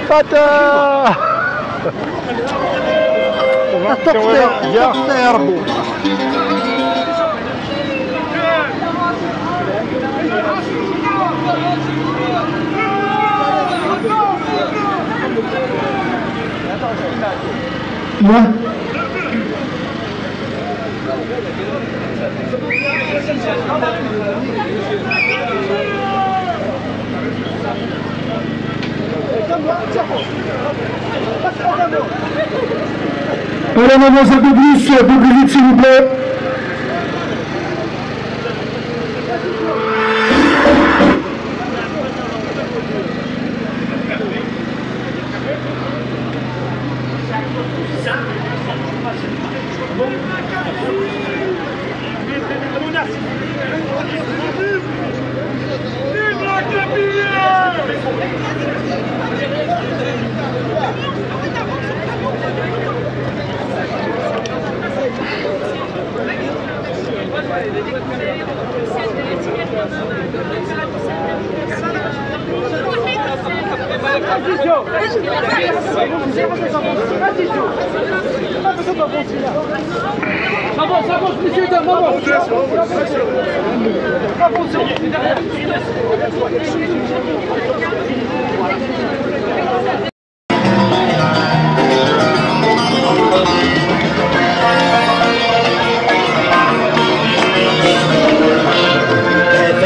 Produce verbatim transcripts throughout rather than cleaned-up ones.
Fata! Ṭṭuqṭi, ṭṭuqṭi ya Ṛebbi. Allez, on avance un peu plus, un peu plus vite, s'il vous plaît.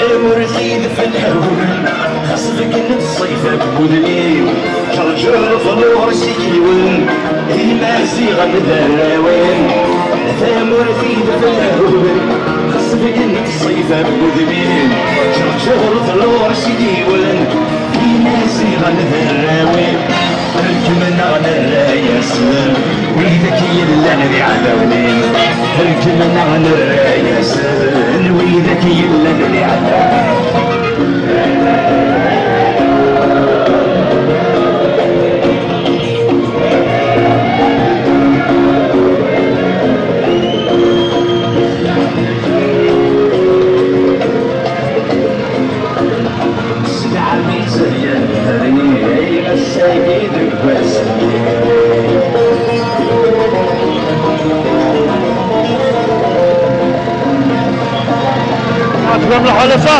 Tamurt idef lehwul, xas beggnet ṣṣif deg wudem-iw, ǧerǧer ḍlur s ikiwen, d Imaziɣen d arraw-im. Tamurt idef lehwul, xas beggnet ṣṣif deg wudem-im, ǧerǧer ḍlur s ikiwen, d Imaziɣen d arraw-im. Rkmen-aɣ nerra-yasen, widak i yellan d iɛdawen-im. Rkmen-aɣ nerra-yasen, widak i yellan d iɛdawen-im. S lɛami ẓẓayen, rniɣ ass-agi deg wass-nni. Ɛeǧbem lḥal ass-a?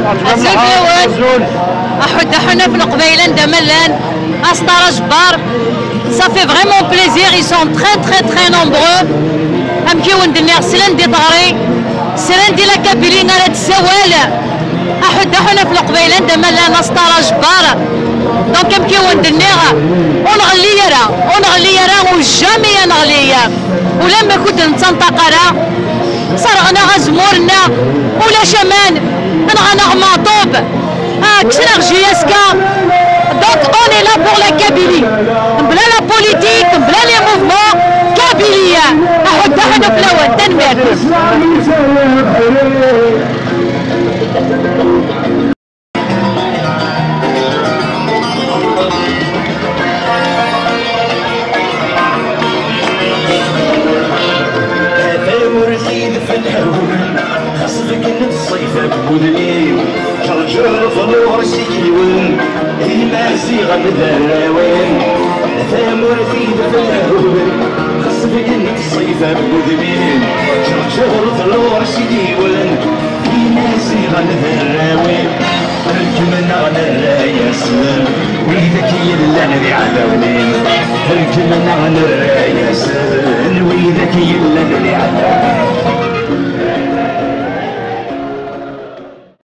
Ɛeǧbem lḥal? Azul. Aḥuddu aḥunaf n Leqbayel anda ma llan. Asṭar ajebbar. Ça fait vraiment plaisir, ils sont très très très nombreux. Amek i wen-d-nniɣ, slan-d i teɣri, slan-d i la Kabylie ara d-tessawal. Aḥuddu aḥunaf n Leqbayel anda ma llan, asṭar ajebbar. Donc amek i wen-d-nniɣ, ur nɣelli ara, ur nɣelli ara, ur jamais ad nɣelli. Ulamma kud nettanṭaq ara, serɣen-aɣ azemmur-nneɣ, ulac aman, nɣan-aɣ Meɛṭub. Ah, kksen-aɣ J S K. Donc, on est là pour la Kabylie. Bla la politique, bla les mouvements, Kabylie. Aḥuddu aḥunaf fell-awen. Tanemmirt. Tamurt idef lehwul, xas beggnet ṣṣif deg wudem-iw, ǧerǧer ḍlur s ikiwen, d Imaziɣen d arraw-im. Tamurt idef lehwul, xas beggnet ṣṣif deg wudem-im, ǧerǧer ḍlur s ikiwen, d Imaziɣen d arraw-im. Rkmen-aɣ nerra-yasen, widak i yellan d iɛdawen-im. Rkmen-aɣ nerra-yasen, widak i yellan d iɛdawen-im.